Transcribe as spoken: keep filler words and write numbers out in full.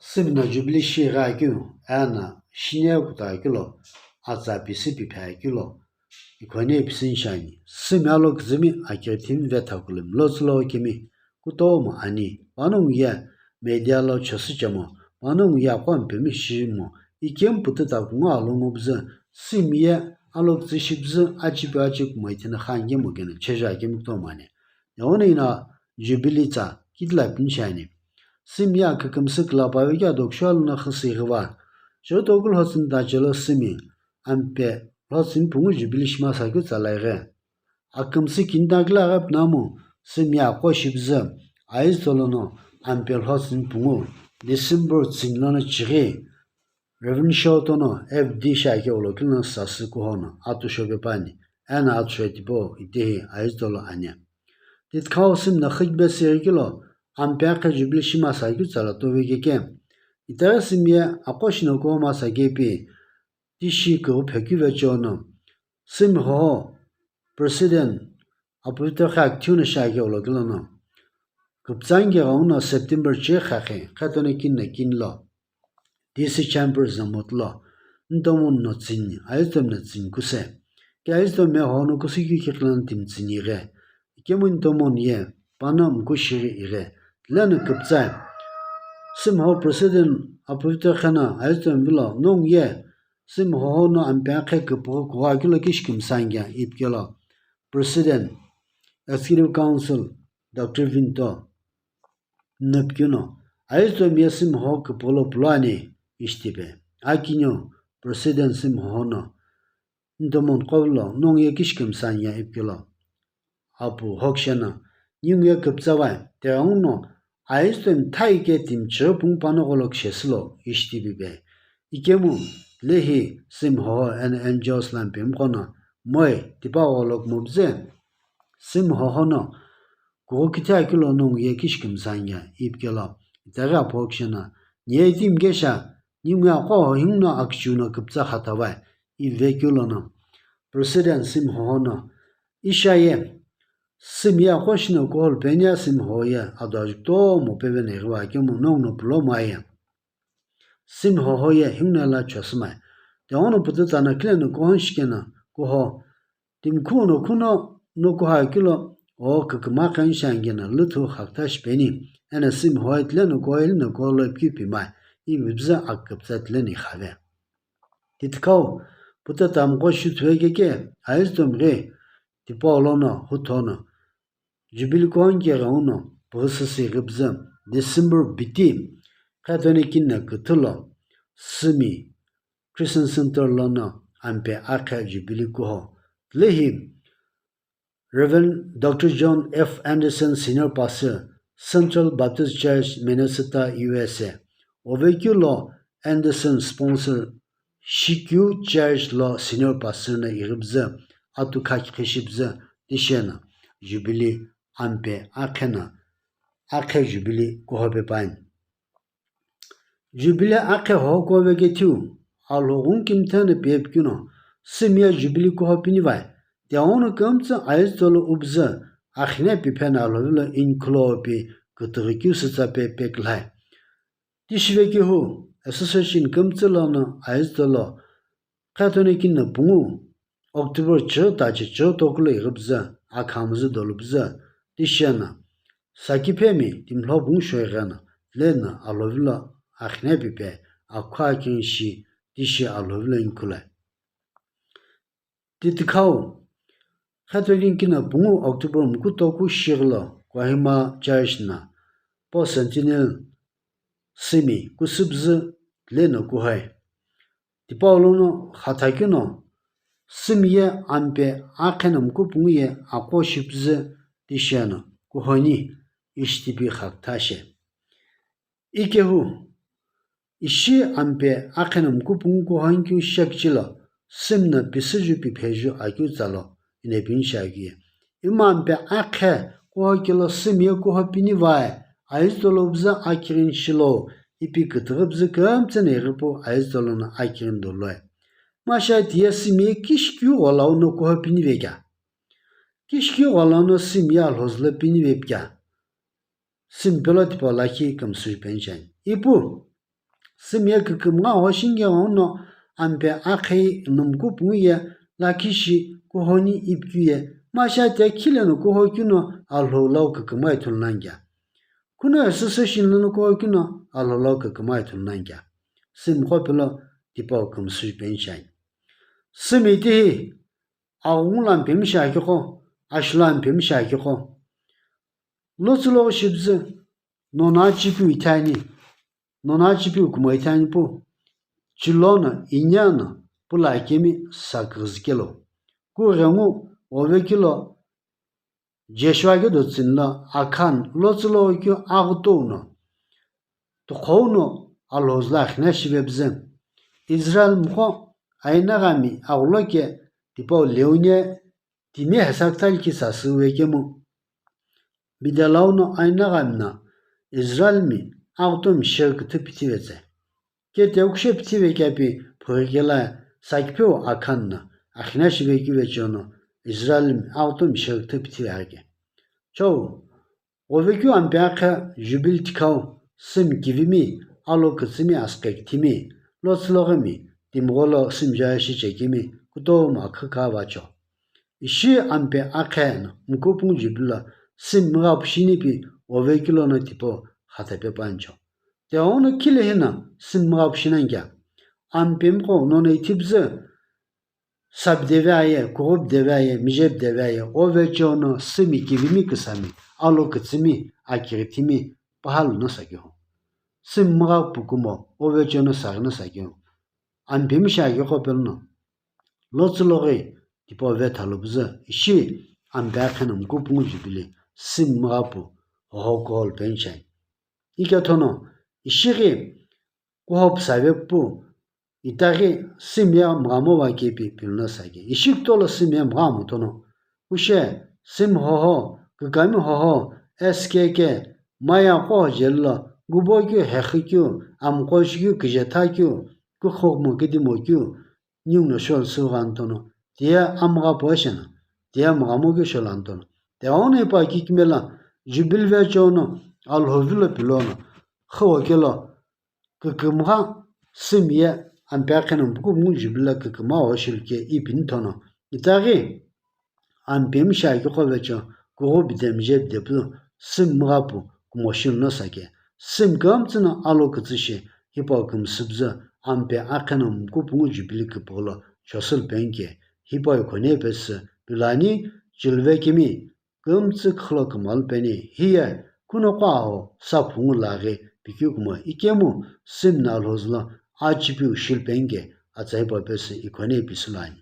Sümi no Jubilee shi ighi akeu, eno shini akuta akeu lo, atsa pisi piphe akeu lo, ikhoni pisi nshi ani. Sümi aloküzümi akighi timi vetha kulumi lo tsülo kemi kutomo ani. Panongu ye media lo chosüchemo, panongu ye aqo mpemi shimo, ikemu pututa kungu alongu püzü, sümi ye aloküzü shi püzü, achipi achi kumo ithina khange mo keno cheja kemi kutomo ani. Yeghono ino Jubilee tsa kitila pini shi ani. Sümi ye akükümsü külapave keu ado kusho lono xüsü ighiva. Chighi toku lhotsüni ta chelo sümi, ampe lhotsüni pungu Jubilee shima sa keu tsa la ighi. Akükümsü kini ta kila ghi pinamu, sümi ye aqo shi püzü, Aizuto lono ampe lhotsüni pungu, December tsini lono chighi, Reverend Shotono F D shi akeu lo kilo no sasü kuhono atu shope püani, eno atu shoi tipau itehi Aizuto lo ani. Titkhau sümi no xükibe siri kilo, ampe aqhe Jubilee shima sa keu tsa la tove keke. Itaghi sümi ye aqo shi no kuho masa kepi, tishi kughu phekeu vecheono, sümi hoho President Apuvitokhe akithiu no shi akeu lo kilo no, küpütsa nge ghenguno September chighi khakhe, khetone kini no kini lo, D C Chamber Zomot lo, ntomoni no tsini, Aizutomi no tsini kuse. Ke Aizutomi ye hono kusükeu kikhi lono timi tsini ighi. Ikemu ntomoni ye, pano mku shighi ighi. Tile no küpütsa. Sümi hoho President Apuvitokhe no Aizutomi vilo, nongu ye, sümi hoho no ampe aqhe küpüghü kughu akeu lo kishi kümsü ani kea ipi kelo, President, Executive Council, Doctor Vinto, nupikeu no, Aizutomi ye sümi hoho küpüghü lo pulo ani ishi tipe. Akiniu, President sümi hoho no, ntomoni qo vilo, nongu ye kishi kümsü ani kea ipi kelo, Apu Hoksheno, ningu ye küpütsa vai, tighenguno, Aizutomi thaike timi chighi pungu pano gholo kishesü lo ishi tipipe. Ikemu, lehi, sümi hoho eno Angels lo mpemi qo no, moi, tipau gholo kumo püzü, sümi hoho no, kughu kithi akeu lo nongu ye kishi kümsü ani kea ipi kelo, itaghi Apu Hoksheno, ni ye itimi kesha, ningu ye aqo hohingu no akichiu no küpütsa khatavai, ivi vekeu lono, President sümi hoho no, ishi aye, sümi ye aqo shi no kuho lo peni ye sümi hoho ye ado ajeu kutomo peveno ighiva kemu nongu no pulo moaye. Sümi hoho ye hingu no la chosümai. Tighenguno pututa no kile no kuho nshi keno kuho, timi khu no khuno no kuho akeu lo, o kükümaqo nshi ani keno lüthu xaküta shipeni, eno sümi hoho ye tile no kuho, hile no kuho lo pikeu pimai, ivi püzü aküküpütsa tile no ikhave. Titkhau, pututa mqo shuthuve keke, Aizutomi ghi, tipau lono, huthono, Jubilee kuho nge ghenguno, püghü süsü ighi püzü, December biti, khetone kini no küthü lo, sümi, Christian Center lono, ampe aqhe Jubilee kuho. Lehi, Reverend Doctor John F Andersen, Senior Pastor, Central Baptist Church, Minnesota, U S A. Ovekeu lo Andersen sponsor shikeu church lo Senior Pastor no ighi püzü, atu khakhi shi püzü, tishi no Jubilee ampe aqhe no, aqhe Jubilee kuho pe püani. Jubilee aqhe hoho kuho vekethiu, Alhou ghungu kimthe no pighe pikeu no, sümi ye Jubilee kuho pini vai, tighenguno kümtsü Aizuto lo upüzü, axine piphe no Alhou vilo inikhulo pi kütüghü keu sütsa pe pekülhai. Tishi vekehu, association kümtsü lono Aizuto lo, khetone kini no pungu, October chighi tachi chighi toku lo ighi püzü, akhamzü dolu püzü, tishi no, sakiphemi timlho pungu shou ighi no, tile no Alhou vilo axine piphe, akhu akighi shi, tishi Alhou vilo inikhulai. Titkhau, khetone kini no pungu October mku toku shighi lo, Kohima Church no, Post Centennial sümi kusü püzü tile no kuhoi. Tipau lono khatha keu no, sümi ye ampe aqhe no mku pungu ye aqo shi püzü tishi no kuhoni ishi tipi xakütha shi. Ikehu, ishi ampe aqhe no mku pungu kuhoni keu shiakichilo, sümi no pisüju pipheju akeu tsalo, ino pini shiakeu ye. Ima ampe aqhe kuho kelo sümi ye kuho pini vai, Aizuto lo püzü akighini shilo, ipi kütüghü püzü kümtsü no ighipu Aizuto lono akighini doloi. Masha tiye sümi ye kishikeu gholau no kuho pini vekea. Kishikeu gholau no sümi ye Alhou zülo pini vepikea. Sümi pelo tipau lakhi kümsüju peni cheni. Ipu, Simi ye kükümgha hoshi nge ghenguno ampe akhe numuku pungu ye lakhi shi kuhoni ipikeu ye, masha te khile no kuhokeu no Alhou lau kükümgha ithulu nani kea? Kuno ye süsü shi lono kuhokeu no Alhou lau kükümgha ithulu nani kea? Simi qo pelo tipau kümsü peni shiani. Simi tihi aghungu lo ampemi shi akigho, asho lo ampemi shi akigho. Lotsü lo shipüzü, nono achipiu ithani, nono achipiu kumo ithani pu, chilono inyano pula akemi saküzü kelo. Ku ghengu ovekilo Jeshua ke do tsünlo Akhan lotsü lo keu aghutou no, tukhou no Alhou zülo akhina shive püzü. Israel mkho ainaghami aghulo ke tipau leune timi hesaküthali kisa süve kemu. Bidelau no ainaghami no Israelmi aghutomi sheri küthü pithivetsü. Kete ukushe pithive kepi phurikela sakipeu Akhan no akhina shive keu ve cheo no Israelmi aghutomi sheri küthü pithive ake. Chou, ovekeu ampe akhe Jubili thikhau, simi kivimi, alo kütsümi, asüqe kithimi, lotsü loghimi, timi gholo simi jae shi chekemi, kutomo akhu kha vacho. Ishi ampe akhe no muku pungu Jubili lo simi mügha pu shini pi ovekilo no tipau khatape püancho. Tighenguno khile hino simi mügha pu shi nani kea? Ampemi qo nono ithipüzü, sapi deve aye, kughupi deve aye, mijepi deve aye, ove cheo no simi kivimi küsami, alo kütsümi, akighithimi, pahalu no sakigho. Simi mügha pu kumo, ove cheo no saghi no sakigho. Ampemi shi akigho pelo no. Lotsü loghi tipau vetha lo püzü, ishi ampe akhe no muku pungu Jubili simi mügha pu hoho kuhou lo peni shiani. Ike thono, ishi ghi kuhou pu save pu, itaghi simi ye müghamo va kepi pilono sake. Ishi kutolo simi ye müghamo thono, kushe, simi hoho, kükami hoho, S K K, maya qo jeli lo, gubo keu, hekhi keu, amqo shi keu, kijetha keu, kukhomo kidimo keu, ningu no shou sü ghenguno, tiye amügha pu sheno, tiye müghamo keu shou ghenguno. Tighenguno ipa kikimelo, Jubili ve cheo no, Alhou vilo pilono, khüwo kelo, kükümgha simi ye ampe akhe no muku pungu Jubili lo kükümgha hoshi lo ke ipini thono. Itaghi ampemi shi akigho ve cheo, kughupi de mijepi de pu simi mügha pu kumo shi lono sake. Simi kümtsü no alo kütsü shi, hipau kümsüpüzü ampe akhe no muku pungu Jubili küpüghü lo shosü lo peni ke, hipau ikhone pesü pilo ani, chilve kemi kümtsü khülo kümalu peni, hiye kuno qo aho sa phungu laghi pikeu kumo ikemu simi no Alhou zülo achipiu shi lo peni ke atsa hipau pesü ikhone pisü lo ani.